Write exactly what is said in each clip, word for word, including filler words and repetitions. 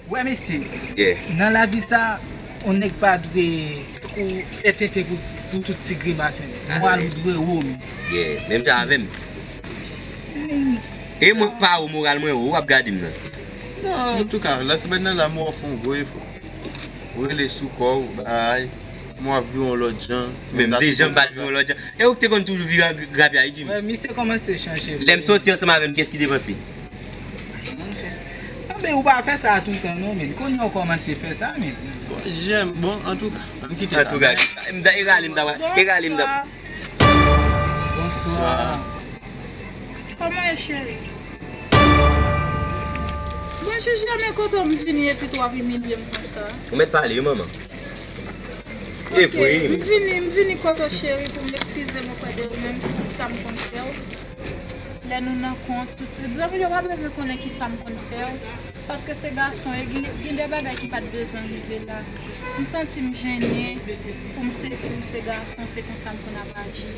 Wè mesye, yeah, nan lavi sa, yon nèg pa dwe tankou fè tenten pou, pou tout ti grimas menm. Moral ou dwe wo menm. Yeah, menm jan avè m. E mwen pa wo, moral mwen wo, w ap gade m nan. Non, antouka, lè semèn nan la, m wè w fè yon gwo efò. Ou rele sou kò w, bay. M wè w ap vire yon lòt jan. Menm dejan m pa t vire yon lòt jan. E ou ki te konn toujou vire an grapya, wi, Jimmy. Wè, misye kòmanse chanje. Lè m soti ansanm avè m, kiyès ki te panse? Anben, ou pa fè sa toutan non, men kounye a ou kòmanse fè sa, men. Bon, jèm, bon, antouka, ann kite sa. Antouka, kisa? M ta, e rale m ta, e rale m ta. Bonswa. Kòman e, cheri? Mwen jis janmen kote w m vini epi tou w ap imilye m konsa. Ou mèt pale wi, manman. E vre. M vini, m vini kote w, cheri, pou m eskize m oprè de ou menm pou tout sa m konn fè w. Lè nou nan kont, tout zanmi yo pa bezwen konnen kisa m konn fè w. Paske se gason, e gen, gen de bagay ki pa t bezwen rive la. M santi m jennen pou m se fi, m se gason, se konsa m konn ap aji.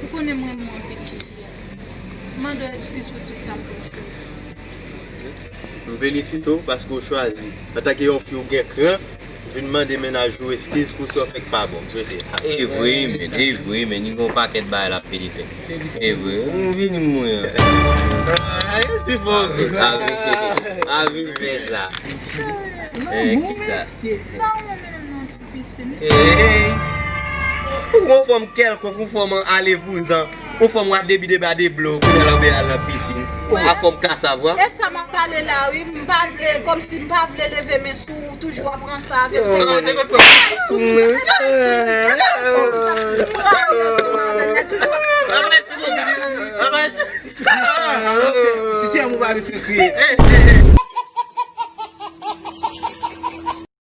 Ou konnen m renmen w anpil, Jiji. M mande w eskiz pou tout sa m konn fè. M felisite w paske w chwazi, antanke yon fi ou gen kran, vin mande mennaj ou eskiz pou sa w fè k pa bon. M swete. E vre, men, e vre, men, li gen yon pakèt bagay l ap pede fè. E vre, m vini mwen. A, yo si fò. A vin fè sa. E, kisa? Hey, ou gon fòm kèlkonk, ou fòm ale vouzan, ou fòm w ap debi deba de blo, kounye a l anbe al nan pisin. A fòm kasavwa. E sa m ap pale la, wi, m pa vle, kòmsi m pa vle leve men sou ou, toujou ap ranse avè m. Si se yon mou pa bezwen kriye.